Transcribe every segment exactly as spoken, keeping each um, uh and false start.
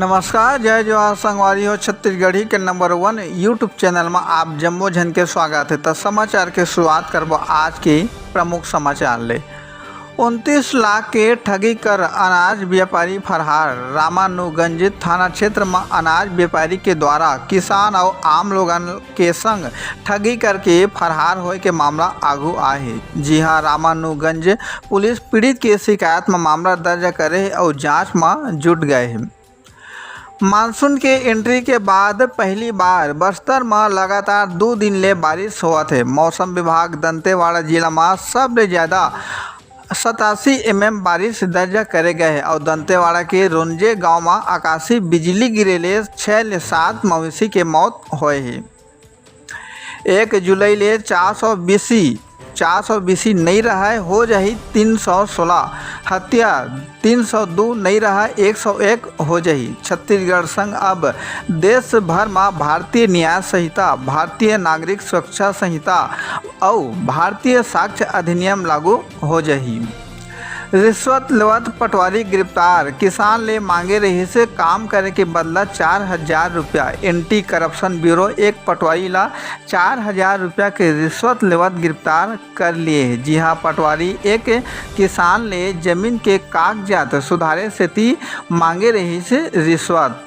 नमस्कार, जय जोहार संगवारी हो। छत्तीसगढ़ी के नंबर वन YouTube चैनल म आप जम्मो झन के स्वागत हे। त समाचार के शुरुआत करबो आज के प्रमुख समाचार ले। उनतीस लाख के ठगी कर अनाज व्यापारी फरार। रामानुगंज थाना क्षेत्र म अनाज व्यापारी के द्वारा किसान अउ आम लोगन के संग ठगी करके फरार होए के मामला आगू आए हे। जी हां, रामानुगंज पुलिस पीड़ित के शिकायत म मामला दर्ज करे हे अउ जांच म जुट गए हे। मानसून के एंट्री के बाद पहली बार बस्तर म लगातार दू दिन ले बारिश होवत हे। मौसम विभाग दंतेवाड़ा जिला म सबले ज्यादा सतासी एमएम बारिश दर्ज करे गए हे अउ दंतेवाड़ा के रोंजे गांव म आकाशीय बिजली गिरे ले छह ले सात मवेशी के मौत होए हे। एक जुलाई ले चार सौ बीसी, चार सौ बीसी नई रहय, हो जाही तीन सौ सोलह। हत्या तीन सौ दू नई रहय, एक सौ एक हो जाही। छत्तीसगढ़ संग अब देश भर म भारतीय न्याय संहिता, भारतीय नागरिक सुरक्षा संहिता अउ भारतीय साक्ष्य अधिनियम लागू हो जाही। रिश्वत लेवत पटवारी गिरफ्तार, किसान ले मांगे रहिस काम करे के बदला चार हजार रुपया। एंटी करप्शन ब्यूरो एक पटवारी ला चार हजार रुपया के रिश्वत लेवत गिरफ्तार कर लिए हे। जी हां, पटवारी एक किसान ले जमीन के कागजात सुधारे सेती मांगे रहिस रिश्वत।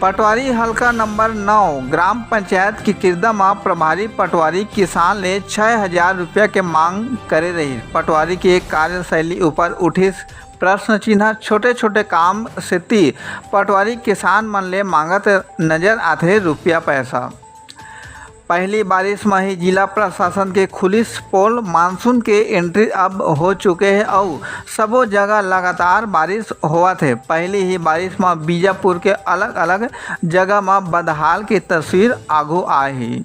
पटवारी हल्का नंबर नौ ग्राम पंचायत किकिरदा म प्रभारी पटवारी किसान ले छह हजार रुपया के मांग करे रहिस। पटवारी के कार्यशैली ऊपर उठिस प्रश्न चिन्ह। छोटे-छोटे काम सेती पटवारी किसान मन ले मांगत नजर आथे रुपया पैसा। पहली बारिश म ही जिला प्रशासन के खुलिस पोल। मानसून के एंट्री अब हो चुके हे अउ सबो जगह लगातार बारिश होवत हे। पहली ही बारिश म बीजापुर के अलग-अलग जगह म बदहाल के तस्वीर आगू आए हे।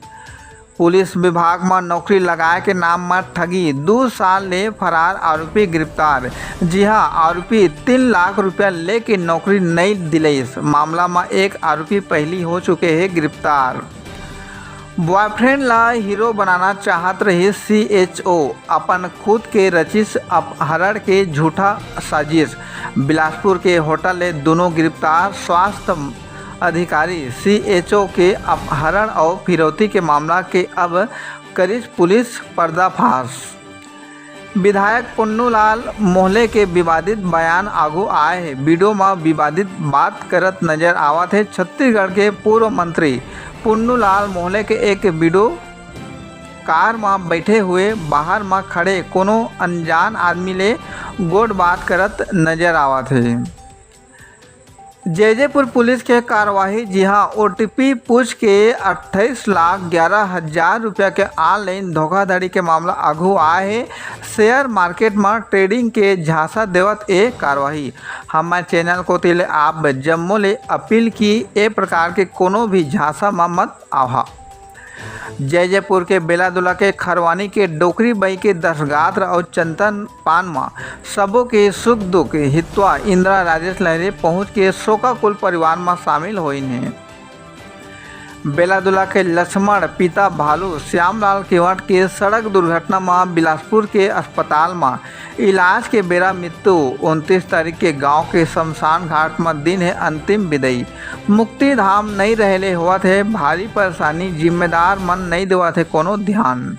पुलिस विभाग म नौकरी लगाए के नाम म ठगी, दू साल ले फरार आरोपी गिरफ्तार। जी हां, आरोपी तीन लाख रुपया लेके नौकरी नई दिलइस। मामला म एक आरोपी पहली हो चुके हे गिरफ्तार। बॉयफ्रेंड ला हीरो बनाना चाहत रहिस सीएचओ, अपन खुद के रचिस अपहरण के झूठा साजिश। बिलासपुर के होटल ले दोनों गिरफ्तार। स्वास्थ्य अधिकारी सीएचओ के अपहरण अउ फिरौती के मामला के अब करिस पुलिस पर्दाफाश। विधायक पुन्नूलाल मोहले के विवादित बयान आगू आए हे। वीडियो म विवादित बात करत नजर आवत हे छत्तीसगढ़ के पूर्व मंत्री पुन्नूलाल मोहले के एक वीडियो। कार म बैठे हुए बाहर म खड़े कोनो अनजान आदमी ले गोठ बात करत नजर आवत हे। जैजेपुर पुलिस के कार्रवाई, जी हां, ओटीपी पूछ के अट्ठाईस लाख ग्यारह हजार रुपया के ऑनलाइन धोखाधड़ी के मामला आगू आए हे। शेयर मार्केट म ट्रेडिंग के झांसा देवत ए कार्रवाई। हमर चैनल कोति ले आप जम्मो ले अपील कि ए प्रकार के कोनो भी झांसा म मत आहा। जैजेपुर के बेलादुला के खरवानी के डोकरी बाई के दसगात्र अउ चंदन पान म सबो के सुख दुख हितवा इंदिरा राजेश लहरे पहुंच के शोकाकुल परिवार म शामिल होइन हे। बेलादुला के लक्ष्मण पिता भालू श्यामलाल केवट के सड़क दुर्घटना म बिलासपुर के अस्पताल म इलाज के बेरा मृत्यु। उनतीस तारीख के गांव के शमशान घाट म दिन हे अंतिम विदाई। मुक्तिधाम नई रहे ले होवत हे भारी परेशानी, जिम्मेदार मन नई देवत हे कोनो ध्यान।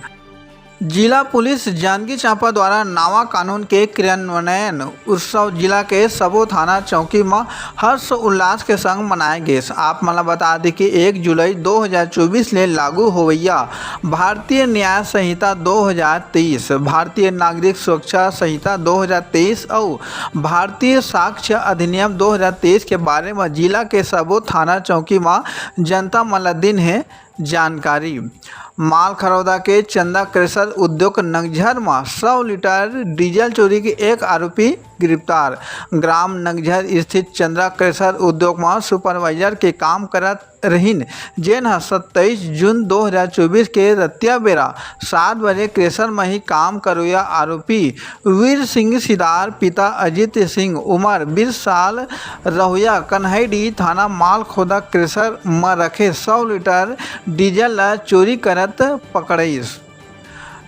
जिला पुलिस जांजगीर चांपा द्वारा नवा कानून के क्रियान्वयन उत्सव जिला के सबो थाना चौकी म हर्ष उल्लास के संग मनाए गेस। आप मन ल बता दें कि एक जुलाई दो हज़ार चउबीस ले लागू होवइया भारतीय न्याय संहिता दो हज़ार तेईस, भारतीय नागरिक सुरक्षा संहिता दो हज़ार तेईस अउ भारतीय साक्ष्य अधिनियम दो हज़ार तेईस के बारे म जिला के सबो थाना चौकी म जनता मन ल दिन हे जानकारी। मालखरौदा के चंदा क्रेशर उद्योग नगझर म सौ लीटर डीजल चोरी के एक आरोपी गिरफ्तार। ग्राम नगझर स्थित चंदा क्रेशर उद्योग म सुपरवाइजर के काम करत रहिन, जेन ह सत्ताईस जून दो हज़ार चउबीस के रतिया बेरा सात बजे क्रेशर म ही काम करोइया आरोपी वीर सिंह सिदार, पिता अजीत सिंह, उमर बीस साल, रहोइया कन्हईडीह थाना मालखरौदा क्रेशर म रखे सौ लीटर डीजल ल चोरी करत पकड़ाइस।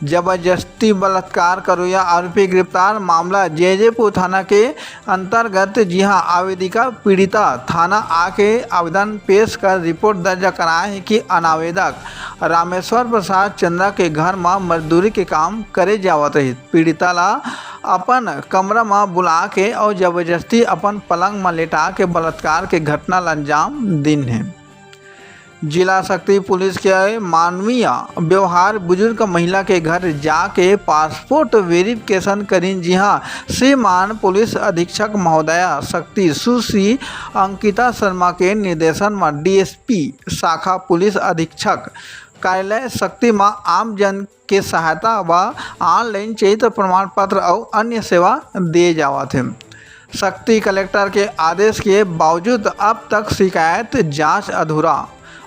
जबरदस्ती बलात्कार करोइया आरोपी गिरफ्तार। मामला जैजेपुर थाना के अंतर्गत, जिहां आवेदिका पीड़िता थाना आके आवेदन पेश कर रिपोर्ट दर्ज कराए हे कि अनावेदक रामेश्वर प्रसाद चंद्रा के घर म मजदूरी के काम करे जावत रहिस। पीड़िता ला अपन कमरा म बुला के अउ जबरदस्ती अपन पलंग म लेटा के बलात्कार के घटना ला अंजाम दिन हे। जिला सक्ती पुलिस के मानवीय व्यवहार, बुजुर्ग महिला के घर जाके पासपोर्ट वेरिफिकेशन करिन, जिहां श्रीमान पुलिस अधीक्षक महोदया सक्ती सुश्री अंकिता शर्मा के निर्देशन म डीएसपी शाखा पुलिस अधीक्षक कार्यालय सक्ती म आम जन के सहायता व ऑनलाइन चरित्र प्रमाण पत्र अउ अन्य सेवा दिए जावत हे। सक्ती कलेक्टर के आदेश के बावजूद अब तक शिकायत जांच अधूरा।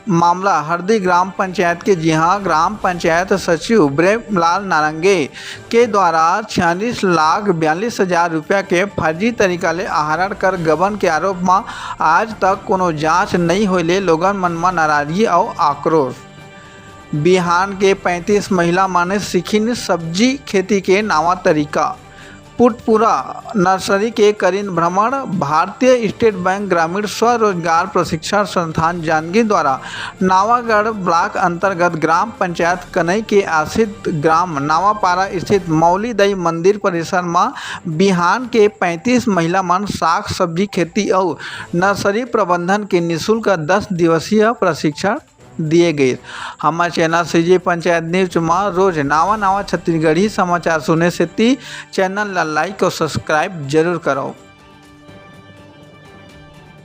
मामला हरदी ग्राम पंचायत के, जिहां ग्राम पंचायत सचिव ब्रेमलाल नारंगे के द्वारा छियालीस लाख बयालीस हजार रुपया के फर्जी तरीका ले आहरण कर गबन के आरोप म आज तक कोनो जांच नइ होए ले लोगन मन म नाराजगी अउ आक्रोश। बिहान के पैंतीस महिला मन सीखिन सब्जी खेती के नावा तरीका। पुटपुरा नर्सरी के करिन भ्रमण। भारतीय स्टेट बैंक ग्रामीण स्वरोजगार प्रशिक्षण संस्थान जांजगीर द्वारा नवागढ़ ब्लॉक अंतर्गत ग्राम पंचायत कनई के आश्रित ग्राम नवापारा स्थित मौली दई मंदिर परिसर म बिहान के पैंतीस महिला मन साग सब्जी खेती अउ नर्सरी प्रबंधन के निशुल्क दस दिवसीय प्रशिक्षण दिए गए। हमर चैनल सीजी पंचायत न्यूज म रोज नावा नावा छत्तीसगढ़ी समाचार सुने सेती चैनल ला लाइक और सब्सक्राइब जरूर करो।